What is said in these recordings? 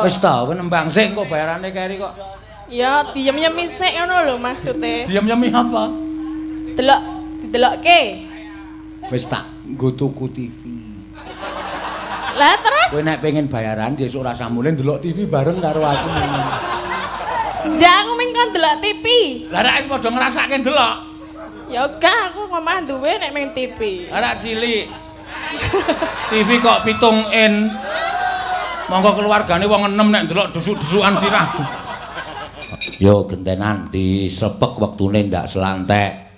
Wis ta, kowe nembang sik engko bayarane keri kok. Ya diem-yemi sik ngono lho maksude. Diem-yemi apa? Delok, didelokke. Wis tak nggo tuku TV. Lah terus? Kowe nek pengen bayaran sesuk ora samule ndelok TV bareng karo aku. Ja aku ming kon delok TV. Lah nek wis padha ngrasake ndelok. Ya gak aku ngomah duwe nek ming TV. Lah rak cilik. TV kok 7 in. Monggo keluargane wong 6 nek ndelok dusuk-dusukan sirah. Yo gentenan disepek wektune ndak selantek.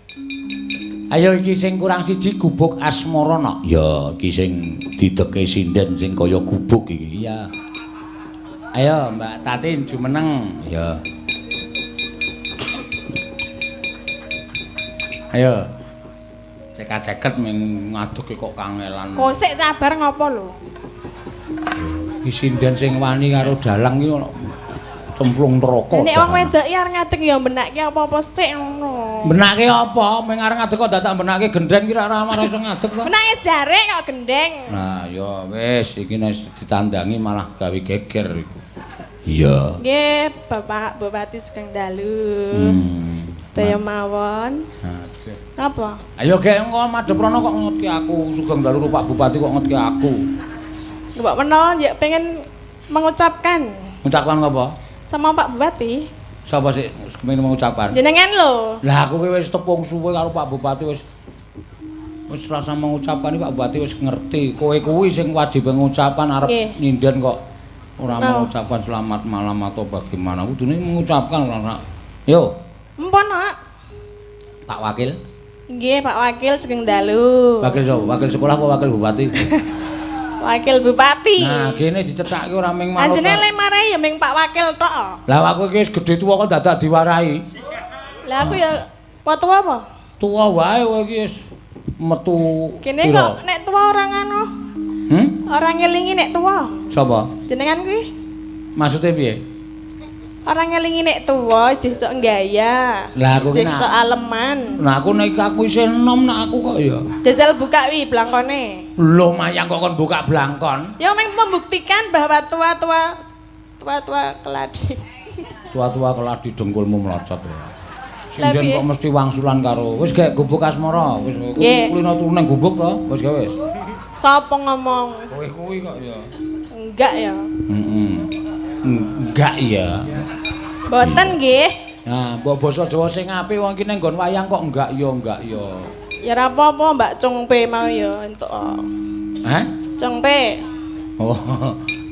Ayo iki sing kurang siji gubuk asmara nok. Ya iki sing dideke sinden sing kaya gubuk iki. Iya. Ayo Mbak Tatin jumeneng. Ya. Ayo. Cekak-ceket ming ngadeg kok kangelan. Kok sik sabar ngopo lho? Iki sinden sing wani karo dalang iki ono cemplung neraka. Nek wong wedok iki arep ngadeg ya benake apa-apa sik ngono. Benake apa? Ming arep ngadeg kok dadak benake gendeng ki ora ora iso ngadeg kok. Benake jare kok gendeng. Nah, ya wis iki nek ditandangi malah gawe geger iku. Iya. Nggih, Bapak Bupati sugeng dalu. Sedaya mawon. Aduh. Napa? Ayo gek engko madhep rono kok ngetki aku, sugeng dalu Pak Bupati kok ngetki aku. Mbok menawa ya pengen mengucapkan. Mengucapkan apa? Sama Pak Bupati. Sapa sik kepengin mengucapkan? Jenengan lho. Lah aku ki wis tepung suwe karo Pak Bupati wis wis rasa mengucapkan iki Pak Bupati wis ngerti. Kowe kuwi sing wajib mengucapkan arep nyinden kok ora mengucapkan selamat malam atau bagaimana. Kudune mengucapkan ora. Yo. Empun, Nak. Pak Wakil. Nggih, Pak Wakil sugeng dalu. Wakil sapa? Wakil sekolah apa wakil bupati? Wakil Bupati. Nah, kene dicethake ora ming manut. Anjene le marai ya ming Pak Wakil tok. Lah aku iki wis gedhe tuwa kok dadak diwarai. Lah aku ya apa tuwa apa? Tuwa wae kowe iki wis metu. Kene kok nek tuwa ora ngono. Ora ngelingi nek tuwa. Sapa? Jenengan kuwi. Maksude piye? Ora ngelingi nek tuwa jeh sok nggaya. Lah aku ki sok aleman. Lah aku nek aku isih enom nek aku kok ya. Jajal buka wi blangkone. Lho mayang kok kon buka blangkon? Ya meng membuktikan bahwa tua-tua tua-tua keladi. Tua-tua keladi dengkulmu melocot ya. Sinden kok mesti wangsulan karo. Wis gek gubuk asmara, wis kulino turu nang gubuk to, wis gek wis. Sapa ngomong? Kowe kuwi kok ya. Enggak ya. Heeh. Enggak ya. Mboten nggih. Nah, mbok basa Jawa sing apik wong iki ning nggon wayang kok enggak ya enggak ya. Ya ora apa-apa Mbak Congpe mau ya entuk. Hah? Congpe. Oh,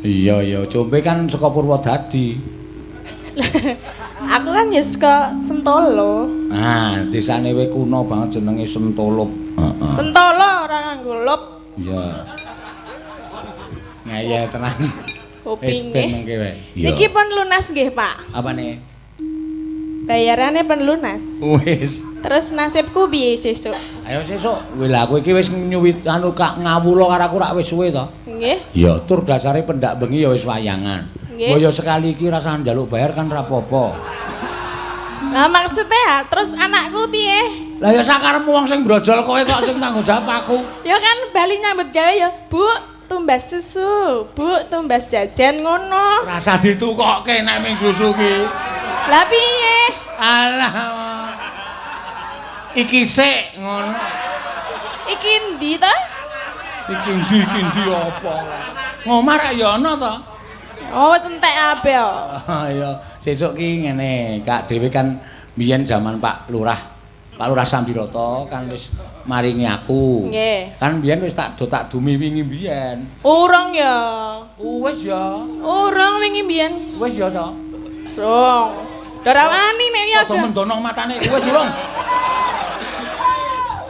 iya iya, Congpe kan saka Purwodadi. Aku kan ya saka Sentolo. Nah, desane we kuno banget jenenge Sentolo. Heeh. Sentolo ora nganggo lop. Iya. Ngeyel tenan. Wis ben mengke wae. Niki pun lunas nggih, Pak. Apane? Bayarane pun lunas. Wis. Terus nasibku piye sesuk? Ayo sesuk. Wih lah aku iki wis nyuwit anu kak ngawula karo aku rak wis suwe to. Nggih. Ya tur dasare pendak bengi ya wis wayangan. Nggih. Ya sekali iki rasah njaluk bayar kan ra apa-apa. Lah maksudnya terus anakku piye? Lah ya sakarepmu wong sing brojol kowe kok sing tanggung jawab aku. Ya kan bali nyambut gawe ya, Bu. Tumbas susu, Bu, tumbas jajan ngono. Rasa ditukokke nek ming susu ki. Lah piye? Alah. Iki sik ngono. Iki endi to? Iki endi iki endi apa? Ngomah ra ya ana to? Oh, wis entek kabeh kok. Ya, sesuk ki ngene, Kak dhewe kan biyen jaman Pak Lurah. Pak Lurah Sambiroto kan wis maringi aku. Nggih. Kan biyen wis tak do tak dumi wingi biyen. Urung ya. Wis ya. Urung wingi biyen. Wis ya to. Urung. Ora wani nek ya. Padha mendonong matane. Wis urung.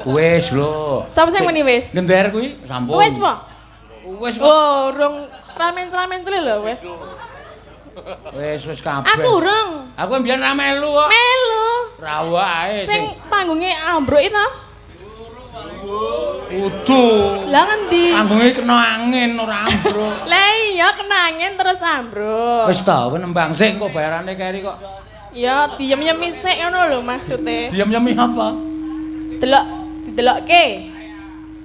Wis lho. Sapa sing muni wis? Gender kuwi sampun. Wis po? Wis kok. Oh, urung ra mencla-mencle lho kowe. Wis wis kabeh. Aku urung. Aku mbiyen ra melu kok. Melu. Ra wae. Sing panggunge ambruk itu. Udu. Lah ngendi? Panggunge kena angin ora ambruk. Lah iya kena angin terus ambruk. Wis ta, kowe nembang sik engko bayarane keri kok. Ya diem-yemi sik ngono lho maksude. Diem-yemi apa? Delok, didelokke.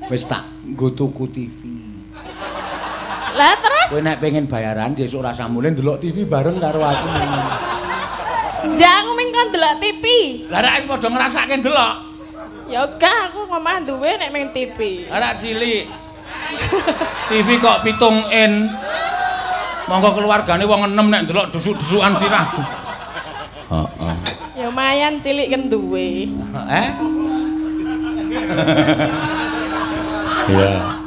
Wis tak nggo tuku TV. Lah terus kowe nek pengen bayaran sesuk ora samule ndelok TV bareng karo aku. Ja aku ming kon ndelok TV. Lah nek wis padha ngrasake ndelok. Ya gak aku ngomah duwe nek ming TV. Lah cilik. TV kok 7 in. Monggo keluargane wong 6 nek ndelok dusuk-dusukan sirah. Heeh. Ya lumayan cilik kan duwe. Eh? Iya.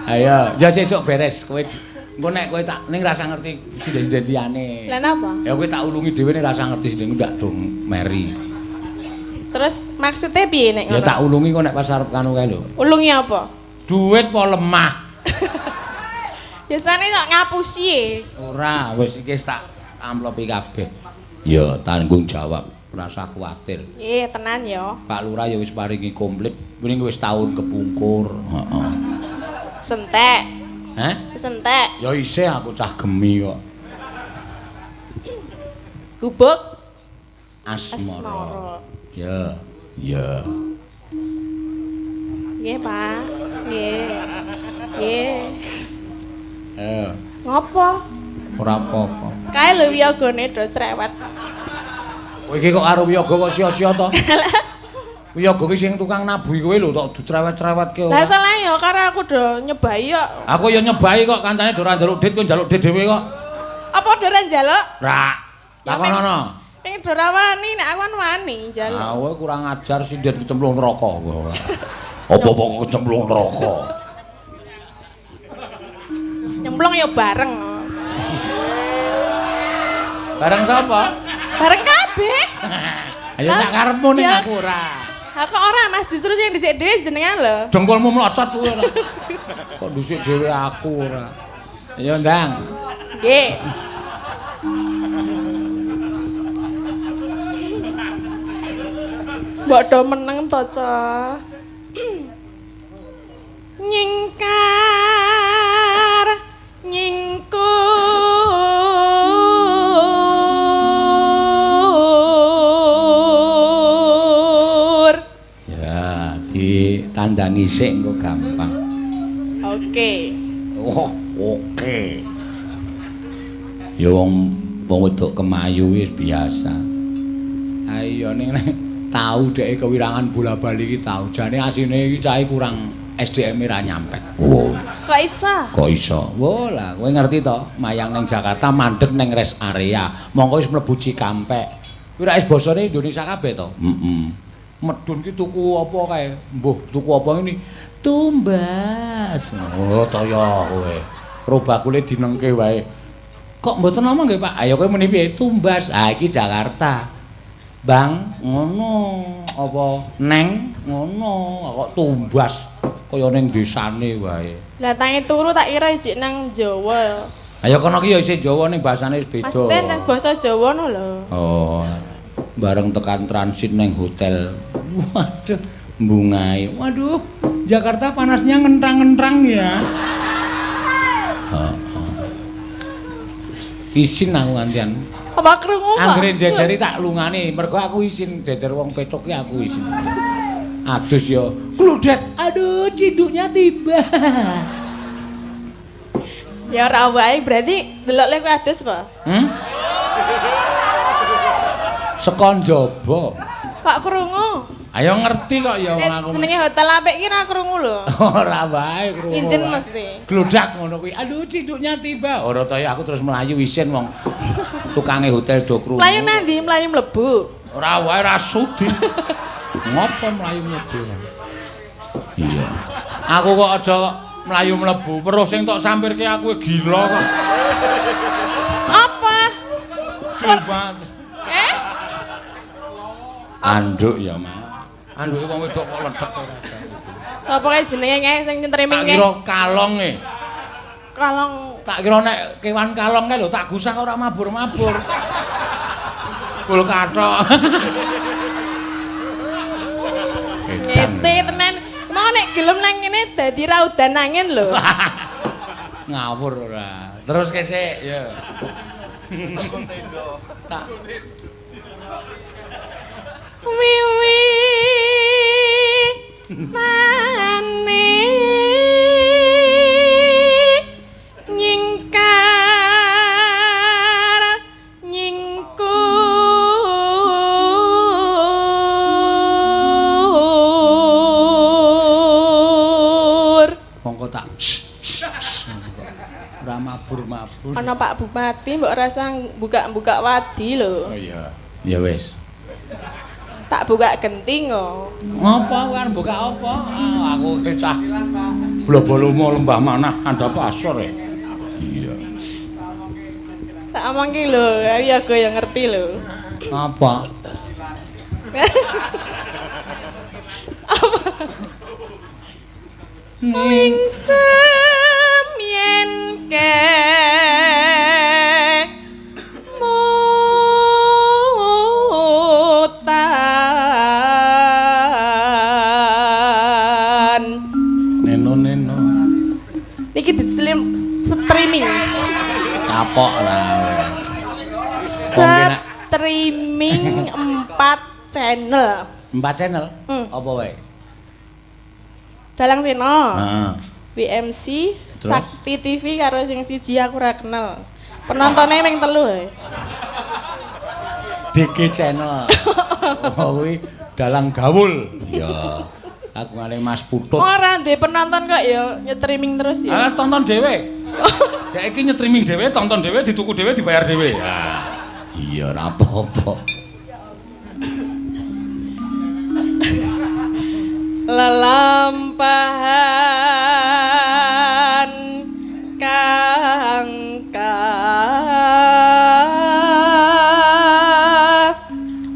Ayo, ya sesuk beres kowe. Engko nek kowe tak ning rasa ngerti sinden-sinden liyane. Lah napa? Ya kowe tak ulungi dhewe ning rasa ngerti sinden ndak dong meri. Terus maksudnya piye nek ngono? Ya tak ulungi kok nek pas arep kanu kae lho. Ulungi apa? Duit apa lemah? Biasane kok ngapusi e. Ora, wis iki tak amplopi kabeh. Ya tanggung jawab, rasa kuwatir. Nggih, tenan ya. Pak Lurah ya wis paringi komplit, mending wis tahun kepungkur. Heeh. Sentek. Hah? Sentek. Ya isih aku cah gemi kok. Gubuk Asmara. Ya, ya. Nggih, Pak. Nggih. Nggih. Ngopo? Ora apa-apa. Kae lho wiyogane do cerewet. Kowe iki kok karo wiyaga kok sia-sia to? Wiyaga ki sing tukang nabuhi kowe lho tok dicerewet-cerewetke ora. Lah salah ya karo aku do nyebai kok. Aku ya nyebai kok kancane do ora njaluk dit kowe njaluk dit dhewe kok. Apa do ora njaluk? Ora. Takonono. Pengen do ora wani nek aku kan wani njaluk. Ah kowe kurang ajar sinden kecemplung neraka kowe. Apa-apa kok kecemplung neraka. Nyemplung ya bareng. Bareng sapa? Bareng kabeh. Ayo sak karepmu ning aku ora. Ha kok ora Mas, justru sing dhisik dhewe jenengan lho. Dengkulmu mlocot kuwi ora. Kok dhisik dhewe aku ora. Ayo ndang. Nggih. Mbok do meneng to, Cah. Nyingkar nyingkur ya ditandangi sik engko gampang. Oke. Oh, oke. Ya wong wedok kemayu wis biasa. Ayo ning tau dhek kewirangan bola-bali iki tau. Jane asine iki cahe kurang SDM-e ra nyampe. Oh. Kok iso? Kok iso? Wo lah, kowe ngerti to, mayang ning Jakarta mandeg ning rest area. Mongko wis mlebu Cikampek. Kuwi ra wis basane Indonesia kabeh to? Heeh. Medun ki tuku apa kae? Mbuh, tuku apa ngene? Tumbas. Oh, toya kowe. Robakule dinengke wae. Kok mboten ngomong nggih, Pak? Ayo kowe muni piye? Tumbas. Ah iki Jakarta. Bang, ngono. Apa neng ngono, kok tumbas kaya ning desane wae. Lah tangi turu tak kira ijik nang Jawa. Ayo kono ki ya isih Jawa ning basane wis beda. Maksudnya nang basa Jawa no lho. Oh. Bareng tekan transit neng hotel. Waduh, mbungai. Waduh, Jakarta panasnya ngentrang-ngentrang ya. Heeh. Isin aku ngantian. Apa krungu, Pak? Anggere jejeri tak lungane, mergo aku isin jejer wong pethuk ki aku isin. Adus ya. Kludek. Aduh, cinduknya tiba. Ya ora wae, berarti delok lek adus, Pak. Hmm? Saka njaba. Kok krungu? Ayo ngerti kok ya wong aku. Senenge hotel apik ki ora krungu lho. Ora wae krungu. Injen mesti. Gludak ngono kuwi. Aduh, cinduknya tiba. Ora ta ya aku terus mlayu isin wong tukange hotel do krungu. Mlayu nang ndi? Mlayu mlebu. Ora wae ora sudi. Ngopo mlayu mlebu? Iya. Aku kok aja mlayu mlebu, weruh sing tok sampirke aku gila kok. Apa? Coba. Eh? Anduk ya, Mas. Anduke wong wedok kok ledek ora. Sapa kae jenenge kae sing nyetreming kae? Tak kira kalong e. Kalong. Tak kira nek kewan kalong kae lho tak gusah ora mabur-mabur. Bul kathok. Ngece tenan. Mau nek gelem nang ngene dadi ra udan angin lho. Ngawur ora. Terus kesik ya. Tak wiwi mane nyingkar Mabur-mabur. Ana Pak Bupati mbok rasa buka-buka wadi lho. Oh iya. Ya wis. Tak buka genting kok. Ngopo kowe arep buka apa? Ah, aku cah. Blobolomo lembah manah andhap asor e. Iya. Tak omongke lho, ya aku yang ngerti lho. Apa? Apa? Ning semyen ke mutan. Neno neno. Niki di streaming. Kapok lah. Streaming 4 channel. 4 channel? Apa wae? Dalang Seno. Heeh. WMC, terus? Sakti TV karo sing siji aku ora kenal. Penontonnya mung 3 ae. DG channel. Oh kuwi Dalang Gawul. Iya. Kagungane Mas Putut. Ora ndek penonton kok ya nyetriming terus ya. Ah, tonton dhewe. Dek iki nyetriming dhewe, tonton dhewe, dituku dhewe, dibayar dhewe. Ah. Iya, ora apa-apa. Lelampahan kang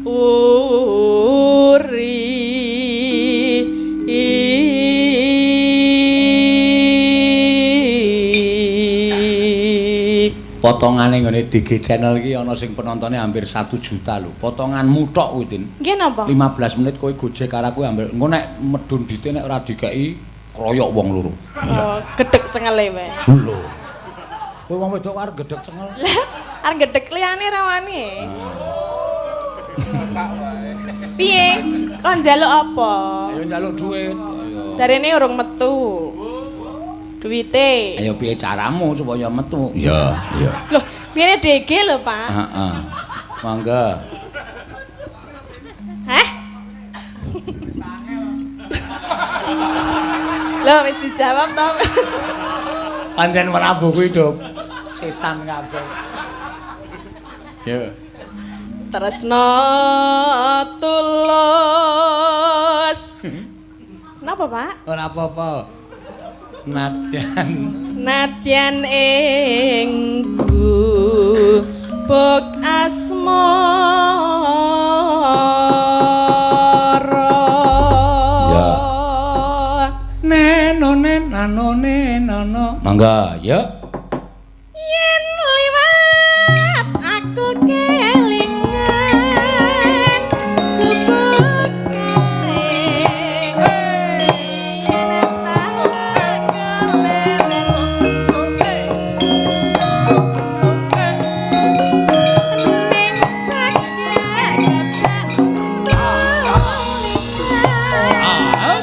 uri. Potongane nggone DG channel iki ana sing penontonnya hampir 1 juta lho. Potonganmu tok kuwi, Tin. Nggih napa? 15 menit kowe gojek karo aku hampir engko nek medun dite nek ora dikeki kroyok wong loro. Oh, gedhek cengele wae. Lho. Kowe wong wedok arep gedhek cengel. Lah, arep gedhek liyane ra wani. Piye? Kon njaluk apa? Ayo njaluk duit. Ayo. Jarene urung metu. Duwite. Ayo piye caramu supaya metu? Iya, iya. Loh, piye DG lho, Pak? Heeh. Monggo. Hah? Loh, wis dijawab to. Pancen Prabu kuwi do setan kabeh. Yo. Tresno tulus. Napa, Pak? Ora apa-apa. Nadyan nadyan ing gubuk asmara. Ya. Neno nen nano neno. Mangga, ya. Yen liwat aku kelingan gubuk kae. Yen tak Ah.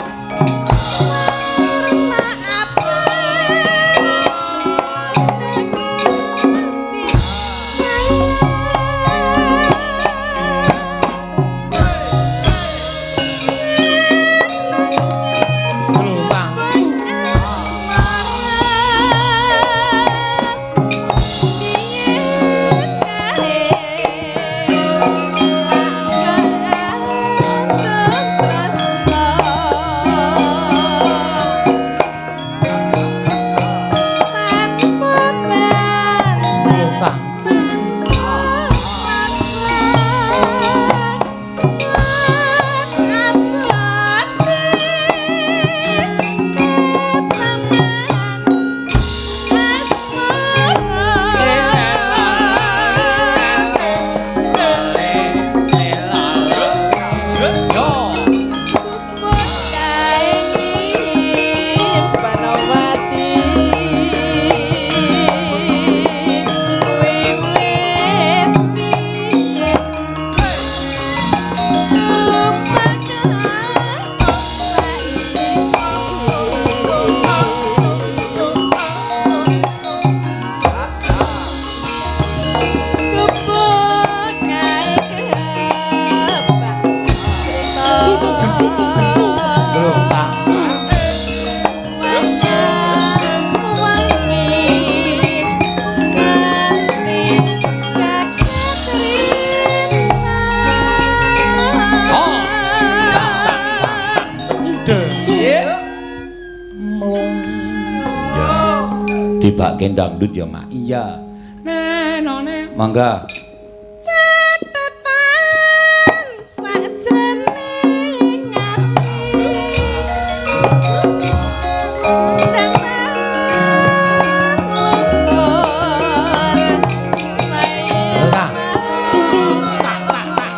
Nibake dangdut ya, Mak. Iya. Nenone. Mangga. Catetan sakjroning ati. Tangan luntur saya. Tak tak tak.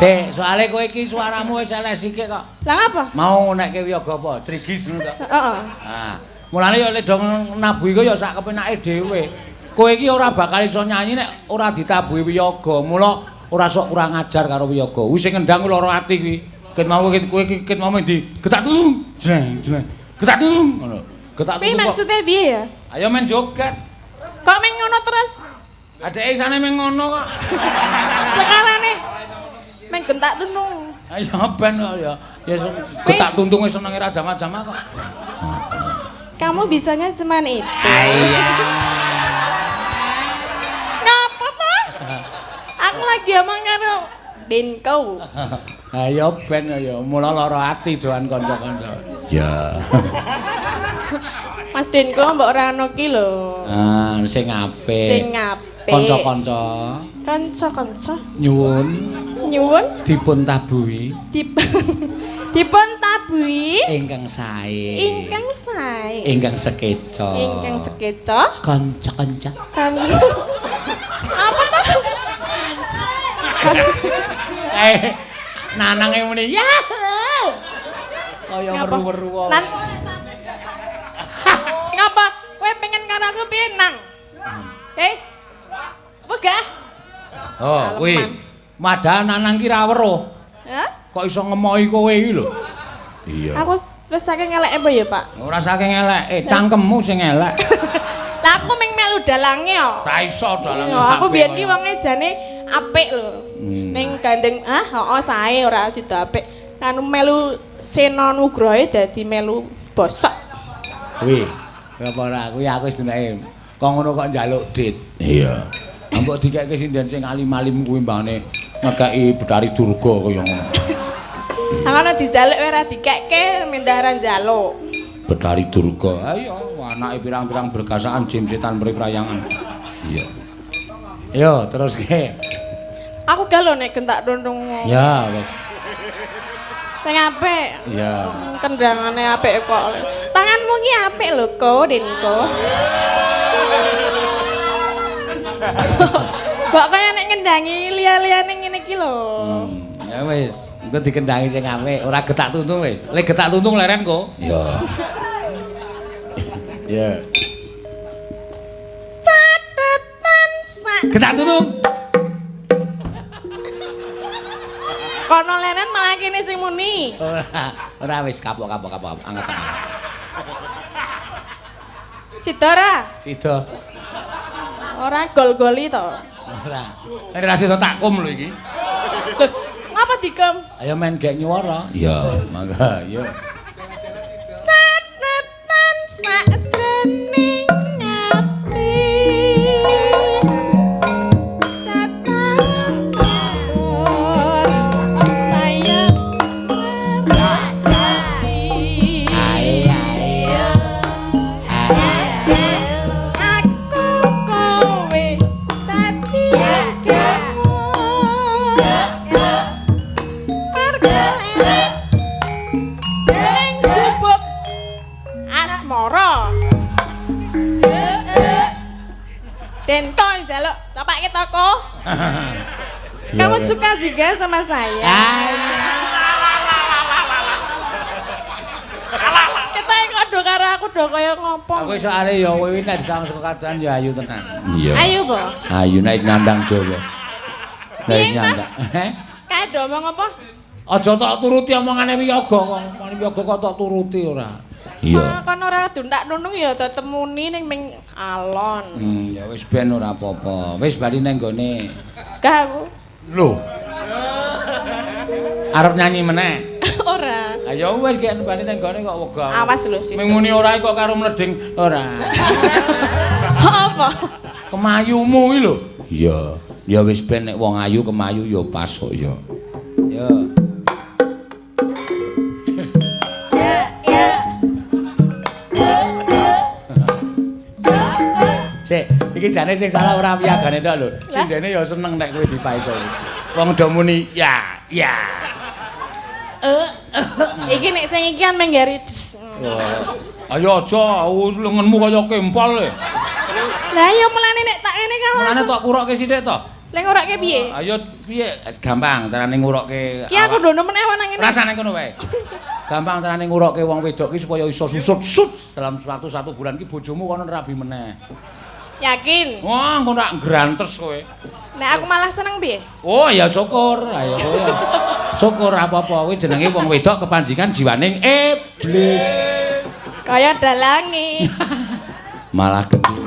Sik, soalé kowe iki suaramu wis elek sikik kok. Lah ngapa? Mau nekke wiyaga apa? Trigis ngono to. Heeh. Ah, mulane ya lek do nabuhi ku ya sak kepenake dhewe. Kowe iki ora bakal iso nyanyi nek ora ditabuhi wiyaga. Mula ora sok kurang ajar karo wiyaga. Wis sing ngendang lara ati kuwi. Ket mau kowe iki ket mau ndi? Getak tulung. Jleng, jleng. Getak tulung ngono. Getak tulung. Piye maksude piye ya? Ayo men joget. Kok men ngono terus? Adeke isane men ngono kok. Sekarane men gentak tuntung. Ayo ben kok ya. Ya getak tuntunge senenge ra jama-jama kok. Kamu bisanya cuman itu. Iya. Ngapa ta? Aku lagi omong karo Denko. Ayo ben ya, mula lara ati doan kanca-kanca. Ya. Mas Denko mbok ora ono ki lho. Ah, sing apik. Sing apik. Kanca-kanca. Kanca-kanca. Nyuwun. Nyuwun dipun tabuhi. Dipun tabuhi ingkang sae. Ingkang sae. Ingkang sekeca. Ingkang sekeca. Kanca-kanca. Kanca. Apa ta? Nanange muni ya. Kaya weru-weru. Nan. Ngapa? Kowe pengen karo aku piye, Nang? Hei. Wegah. Oh, kuwi. Padahal Nanang ki ra weruh. Hah? Kok iso ngemohi kowe iki lho? Iya. Aku wis saking eleke apa ya, Pak? Ora saking eleke, cangkemmu sing elek. Lah aku mung melu dalange kok. Ra iso dalange. Aku biyen ki wonge jane apik lho. Ning gandeng ah heeh sae ora sida apik. Anu melu Sena Nugroho dadi melu bosok. Kuwi. Apa ora kuwi aku wis dunake. Kok ngono kok njaluk dit. Iya. Mbok dikeke sinden sing alim-alim kuwi mbane ngekeki Betari Durga kaya ngono. Lah ngono dijaluk ora dikekke mendaran njaluk. Betari Durga. Ayo anake pirang-pirang bergasaan jim setan mriprayangan. Iya. Yo teruske. Aku gak lho nek gentak tuntung. Ya wis. Sing apik. Iya. Kendangane apik kok. Tanganmu ki apik lho, Ko, Denko. Mbok kaya nek ngendangi liya-liyane ngene iki lho. Ya wis, engko dikendangi sing apik, ora getak tuntung wis. Lek getak tuntung leren kok. Iya. Iya. Catetan sak. Getak tuntung. Kono leren malah kene sing muni. Ora, ora wis kapok-kapok kapok angkat tangan. Sida ora? Sida. Ora gol-goli to. Ora. Ora sida takkum lho iki. Lho, ngapa dikem? Ayo main gek nyuwara. Iya, mangga, yo. Catetan sakjroning ati. Datang sayang marati. Ae ae. Aku kowe dadi agamu. Perkelene ning gubuk asmara. Denko njaluk topake toko. Kamu suka juga sama saya? Kita kok do karo aku do kaya ngopo. Aku soalé ya kowe nek disawang saka kadohan ya ayu tenan. Iya. Ayu po. Ayu nek nyandang Jawa. Nek Piye, Mas? nyandang. Heh. Kae do omong apa? Aja tok turuti omongane wiyaga kok. Omongane wiyaga kok tok turuti ora. Iya. Kon ora duntak nunung ya tetep muni ning ming alon. Ya wis ben ora apa-apa. Wis bali nang gone. Gak aku. Lho. Arep nyanyi meneh. Ora. Lah ya wis gek bali nang gone kok wegah. Awas lho sesuk. Ming muni ora kok karo mleding ora. Apa? Kemayumu iki lho. Iya. Ya wis ben nek wong ayu kemayu ya pas kok ya. Ya. Sik, iki jane sing salah ora wiyagane tok lho. Sindene ya seneng nek kowe dipaito. Wong do muni ya, ya. Iki nek sing iki kan menggari des. Ayo aja, lengenmu kaya kempal e. Lah ya mulane nek tak ngene kan Mulane langsung. tok kurokke sithik to. Lek ngurokke piye? Ayo piye? Gampang carane ngurokke. Ki aku ndono meneh wae nang ngene. Rasane ngono wae. Gampang carane ngurokke wong wedok ki supaya iso susut sut dalam waktu 1 bulan ki bojomu kono rabi meneh. Yakin? Wah, engko tak grantes kowe. Nek aku malah seneng piye? Oh ya syukur, ayo kowe. Syukur apa-apa kuwi jenenge wong wedok kepanjingan jiwaning iblis. Kaya dalange. Malah gede.